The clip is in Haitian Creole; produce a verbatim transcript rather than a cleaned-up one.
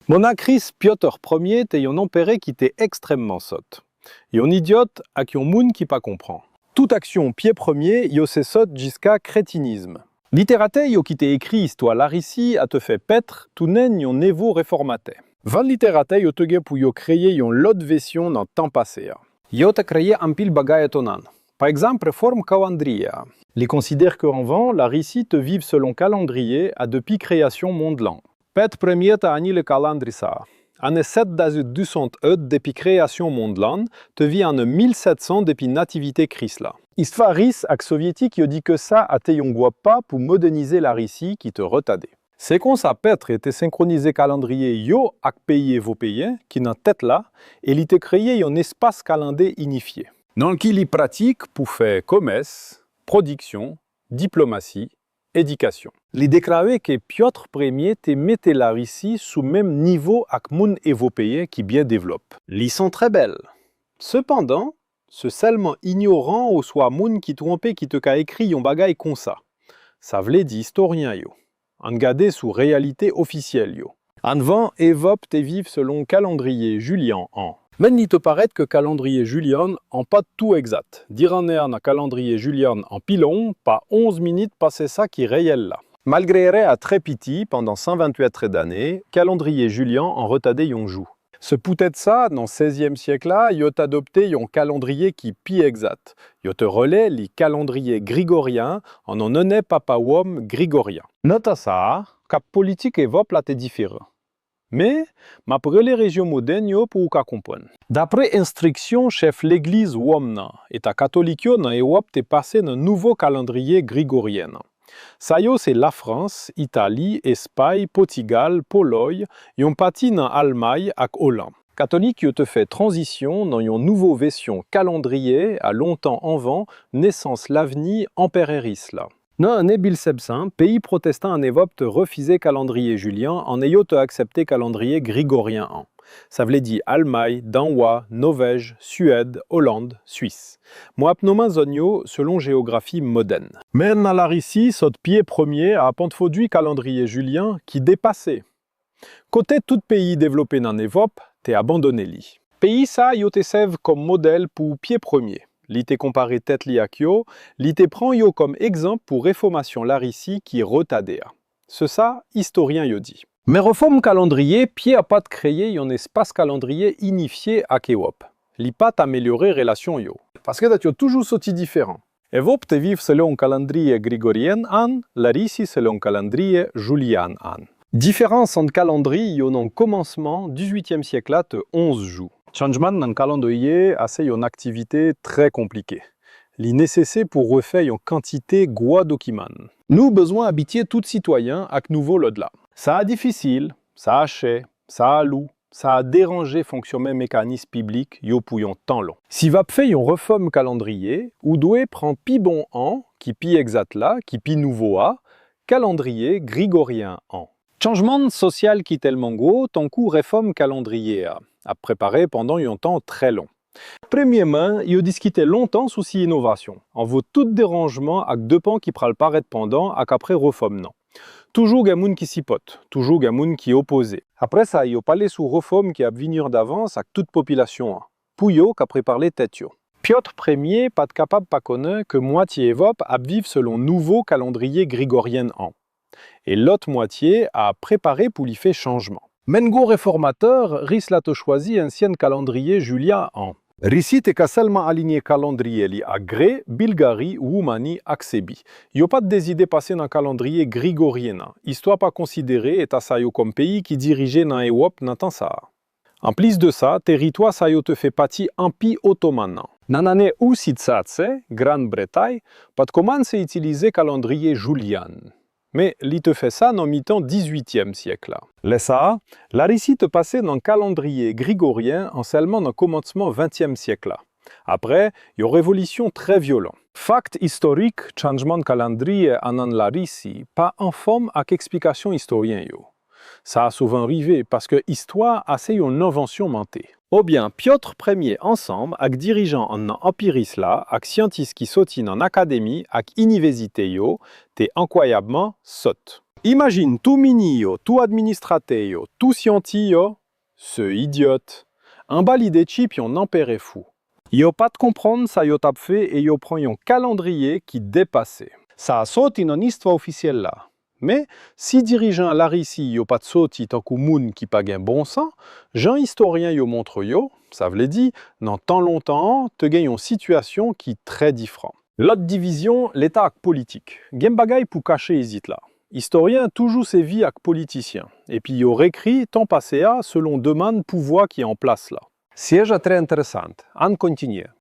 Monakris Pyotr premye te yon anperè ki te ekstrèmman sòt. Yon idyòt ak yon moun ki pa konprann. Tout aksyon Pye premye yo se sòt jiska kretinism. Literatè yo ki te ekri istwa Larisi a te fè Pyotr tounen yon nevo refòmatè. Van literatè yo te gen pou yo kreye yon lòt vèsyon nan tan pase a. Yo te kreye anpil bagay etonan. Pa egzanp, refòm kalandriye a. Li konsidere ke anvan, Larisi te viv selon kalandriye a depi kreyasyon mond lan. Pyotr premye te anile kalandri sa a. Ane sèt dizon depi kreyasyon mond lan, te vin ane mil sèt san depi nativite Kris la. Istwa ris ak sovyetik yo di ke sa a te yon gwo pa pou modènize Larisi ki te retade. Se konsa Pyotr te senkronize kalandriye yo ak peyi ewopeyen ki nan tèt la, e li te kreye yon espas kalandè inifye. Nan ki li pratik pou fè komès, pwodiksyon, diplomasi, edikasyon. Li deklare ke Pyotr premye te mete Larisi sou menm nivo ak moun ewopeyen ki byen devlòp. Li son trè bèl. Sepandan, se sèlman inyoran oswa moun ki twonpe ki te ka ekri yon bagay konsa. Sa vle di istoryen yo. Ann gade sou reyalite ofisyèl yo. Anvan, Ewòp te viv selon kalandriye Jilyan an. Men li te parèt ke kalandriye Jilyan an pa t tou egzat. Diran nè a nan kalandriye Jilyan an pi long, pa onz minit pase sa ki reyèl la. Malgre erè a trè piti, pandan san venntuit trè dane, kalandriye Jilyan an retade yon jou. Se poutèt sa, nan sèzyèm syèk la, yo t adopte yon kalandriye ki pi egzat. Yo te rele li kalandriye grigoryen an onè Papa Wòm Grigoryen. Nan tan sa a, kap politik Ewòp la te diferan. Men, m ap rele rejyon modèn yo pou w ka konprann. Dapre enstriksyon chèf legliz Wòm nan, Eta katolik yo nan Ewòp te pase nan nouvo kalandriye grigoryen an. Sa yo se Lafrans, Itali, Espay, Pòtigal, Polòy, yon pati nan Almay ak Olann. Katolik yo te fè tranzisyon nan yon nouvo vèsyon kalandriye a lontan anvan nesans lavni anperè ris la. Nan ane mil sèt san, peyi pwotestan ann Ewòp te refize kalandriye Jilyan an e yo te aksepte kalandriye grigoryen an. Sa vle di Almay, Danwa, Nòvèj, Suèd, Olann, Swis. Mwen ap nonmen zòn yo selon jewografi modèn. Men nan Larisi, sòt Pye premye a entwodui kalandriye Jilyan ki depase. Kote tout peyi devlope nan Ewòp te abandone li. Peyi sa yo te sèvi kòm modèl pou Pye premye. Li te konpare tèt li ak yo, li te pran yo kòm egzanp pou refòmasyon Larisi ki retade a. Se sa istoryen yo di. Men refòm kalandriye Pye a pa t kreye yon espas kalandriye inifye ak Ewòp. Li pa t amelyore relasyon yo. Paske dat yo toujou soti diferan. Ewòp te viv selon kalandriye grigoryen an, Larisi selon kalandriye jilyan an. Diferans ant kalandriye yo nan komansman dizuityèm syèk la te onz jou. Chanjman nan kalandriye a se yon aktivite trè konplike. Li nesesè pou refè yon kantite gwo dokiman. Nou bezwen abitye tout sitwayen ak nouvo lòd la. Sa a difisil, sa a chè, sa a lou, sa a deranje fonksyonman mekanis piblik yo pou yon tan long. Si w ap fè yon refòm kalandriye, ou dwe pran pi bon an, ki pi egzat la, ki pi nouvo a, kalandriye grigoryen an. Chanjman sosyal ki tèlman gwo, tankou refòm kalandriye a, ap prepare pandan yon tan trè long. Premyèman, yo diskite lontan sou si inovasyon, anvan tout deranjman ak depan ki pral parèt pandan ak apre refòm nan. Toujou gen moun ki sipòt, toujou gen moun ki opoze. Apre sa, yo pale sou refòm ki ap vini an davans ak tout popilasyon an, pou yo ka prepare tèt yo. Pyotr premye pa t kapab pa konnen ke mwatye Ewòp ap viv selon nouvo kalandriye grigoryen an, e lòt mwatye a ap prepare pou li fè chanjman. Men gwo refòmatè ris la te chwazi ansyen kalandriye jilyan an. Risi te ka sèlman alinye kalandriye li ak Gre, Bilgari, Woumani ak Sebi. Yo pa t dezide pase nan kalandriye grigoryen an. Istwa pa konsidere eta sa yo kòm peyi ki dirije nan Ewòp nan tan sa a. Anplis de sa, teritwa sa yo te fè pati Anpi Otoman an. Nan ane Usit Satse, Grann Bretay pa t kòmanse itilize kalandriye jilyan. Men, li te fè sa nan mitan dizuityèm syèk la. Lè sa a, Larisi te pase nan kalandriye grigoryen an sèlman nan komansman ventyèm syèk la. Apre, yon revolisyon trè vyolan. Fakt istorik, chanjman kalandriye an an Larisi pa anfòm ak eksplikasyon istoryen yo. Sa a souvan rive paske istwa a se yon envansyon mante. Oubyen Pyotr premye ansanm ak dirijan an nan Anpi Ris la ak syantis ki soti nan akademi ak inivèsite yo te enkwayabman sòt. Imajin tou mini yo, tou administratè yo, tou syanti yo, se idyòt. Anba lide chip yon anperè fou. Yo pa t konprann sa yo t ap fè e yo pran yon kalandriye ki depase. Sa a soti nan istwa ofisyèl la. Men, si dirijan Larisi yo pa t soti tankou moun ki pa gen bon sans, jan istoryen yo montre yo, sa vle di, nan tan lontan an, te gen yon sitiyasyon ki trè diferan. Lòt divizyon, Leta ak politik. Gen bagay pou kache isit la. Istoryen toujou sèvi ak politisyen, epi yo rekri tan pase a selon demann pouvwa ki an plas la. Syèj la trè enteresan. Ann kontinye.